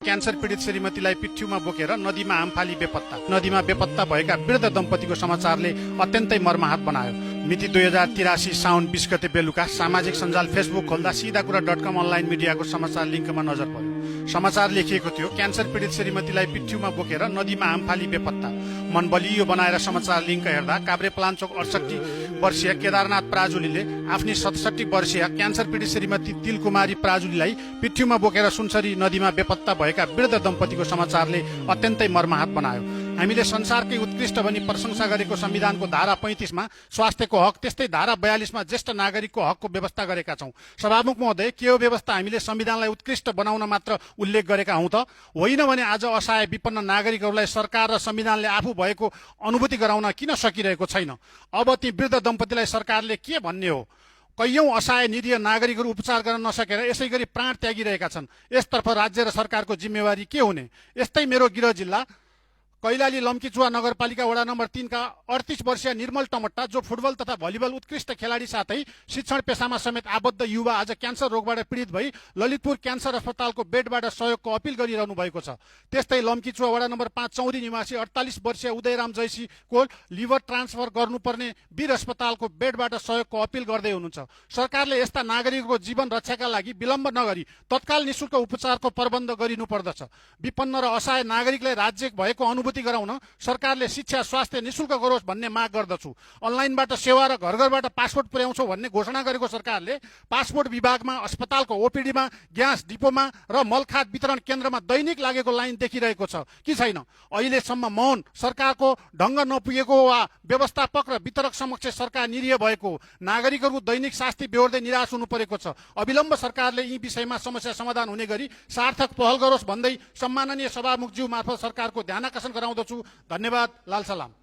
Cancer पीडित श्रीमतीलाई पिठ्यूमा बोकेर नदीमा आमफाली बेपत्ता। नदीमा बेपत्ता भएका वृद्ध दम्पतिको समाचारले अत्यन्तै मर्माहत बनायो। मिति 2083 साउन 20 गते बेलुका सामाजिक सञ्जाल फेसबुक खोल्दा सिधाकुरा.com अनलाइन मिडियाको समाचार लिङ्कमा नजर पर्यो। समाचार लेखिएको थियो, क्यान्सर पीडित श्रीमतीलाई पिठ्यूमा बोकेर नदीमा आमफाली बेपत्ता। मन बलियो बनाएर समाचार लिङ्क हेर्दा काभ्रेपलाञ्चोक 68 वर्षीय केदारनाथ प्राजुलीले आफ्नी 67 वर्षीय क्यान्सर पीडित श्रीमती तिलकुमारी प्राजुलीलाई पिठ्यूमा बोकेर सुनसरी नदीमा बेपत्ता भएका वृद्ध दम्पतिको समाचारले अत्यन्तै मर्माहत बनायो। हामीले संसारकै उत्कृष्ट भनी प्रशंसा गरेको संविधानको धारा 35 मा स्वास्थ्यको हक, त्यस्तै धारा 42 मा ज्येष्ठ नागरिकको हकको व्यवस्था गरेका छौं। सभामुख महोदय, के हो व्यवस्था? हामीले संविधानलाई उत्कृष्ट बनाउन मात्र उल्लेख गरेका हौं त? होइन भने आज असहाय विपन्न नागरिकहरूलाई सरकार र संविधानले आफू भएको अनुभूति गराउन किन सकिरहेको छैन? अब ती वृद्ध दम्पतिलाई सरकारले के भन्ने हो? कैयौं असहाय निरीह नागरिकहरू उपचार गर्न नसकेर यसै गरी प्राण त्यागिरहेका छन्। यसतर्फ राज्य र सरकारको जिम्मेवारी के हुने? यस्तै मेरो गृह जिल्ला कैलाली लम्कीचुवा नगरपालिका वडा नम्बर 3 का 38 वर्षीय निर्मल टमट्टा, जो फुटबल तथा भलिबल उत्कृष्ट खेलाडी साथै शिक्षण पेशामा समेत आबद्ध युवा, आज क्यान्सर रोगबाट पीडित भई ललितपुर क्यान्सर अस्पतालको बेडबाट सहयोगको अपिल गरिरहनु भएको छ। त्यस्तै लम्कीचुवा वडा नम्बर 5 चौरी निवासी 48 वर्षीय उदयराम जयसीको लिभर ट्रान्सफर गर्नुपर्ने वीर अस्पतालको बेडबाट सहयोगको अपिल गर्दै हुनुहुन्छ। सरकारले यस्ता नागरिकको जीवन रक्षाका लागि विलम्ब नगरी तत्काल निशुल्क उपचारको प्रबन्ध गरिनुपर्दछ। विपन्न र असहाय नागरिकलाई राज्य भएको अनुभूति गराउन सरकारले शिक्षा स्वास्थ्य निशुल्क गरोस् भन्ने माग गर्दछु। अनलाइनबाट सेवा र घर घरबाट पासपोर्ट पुर्याउँछौ भन्ने घोषणा गरेको सरकारले पासपोर्ट विभागमा, अस्पतालको ओपीडीमा, ग्यास डिपोमा र मलखाद वितरण केन्द्रमा दैनिक लागेको लाइन देखिरहेको छ कि छैन? अहिलेसम्म मौन, सरकारको ढङ्ग नपुगेको वा व्यवस्थापक र वितरक समक्ष सरकार निरीह भएको, नागरिकहरूको दैनिक शास्ति बेहोर्दै निराश हुनु परेको छ। अविलम्ब सरकारले यी विषयमा समस्या समाधान हुने गरी सार्थक पहल गरोस् भन्दै सम्माननीय सभामुखज्यू मार्फत सरकारको ध्यान आकर्षण गराउँदछु। धन्यवाद। लाल सलाम।